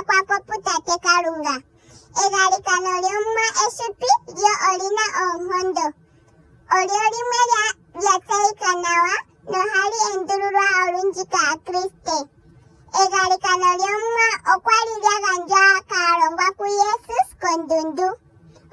kwako puTate Kalunga. Egalikano lyOmuwa eshupi lyo oli na oonkondo. Olyo limwe lya tseyika nawa nohali endululwa olundji kAakriste. Egalikano lyOmuwa okwa li lya gandjwa kaalongwa kuJesus kondundu.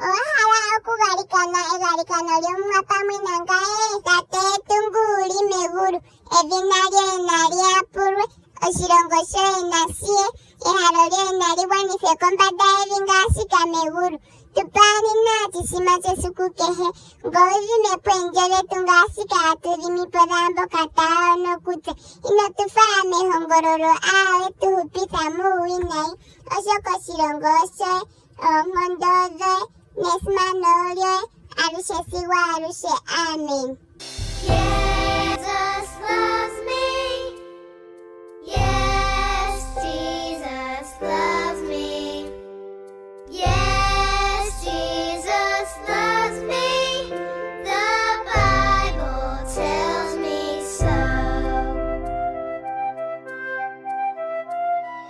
Owa hala okugalikana egalikano lyOmuwa pamwe nangaye? Tate yetu ngu wu li megulu, edhina lyoye nali yapulwe, oshilongo shoye nashi ye, ehalo lyoye nali gwanithwe kombanda yevi ngaashika megulu. Tu pa nena oshithima shesiku kehe, ngoye u dhime po oondjo dhetu ngaashika hatu dhimi po dhaamboka taa yono kutse. Ino tu fala mehongololo, aawe, tu hupitha muuwinayi, oshoka oshilongo oshoye, oonkondo odhoye, nesimano olyoye, aluhe sigo aluhe. Amen. Jesus.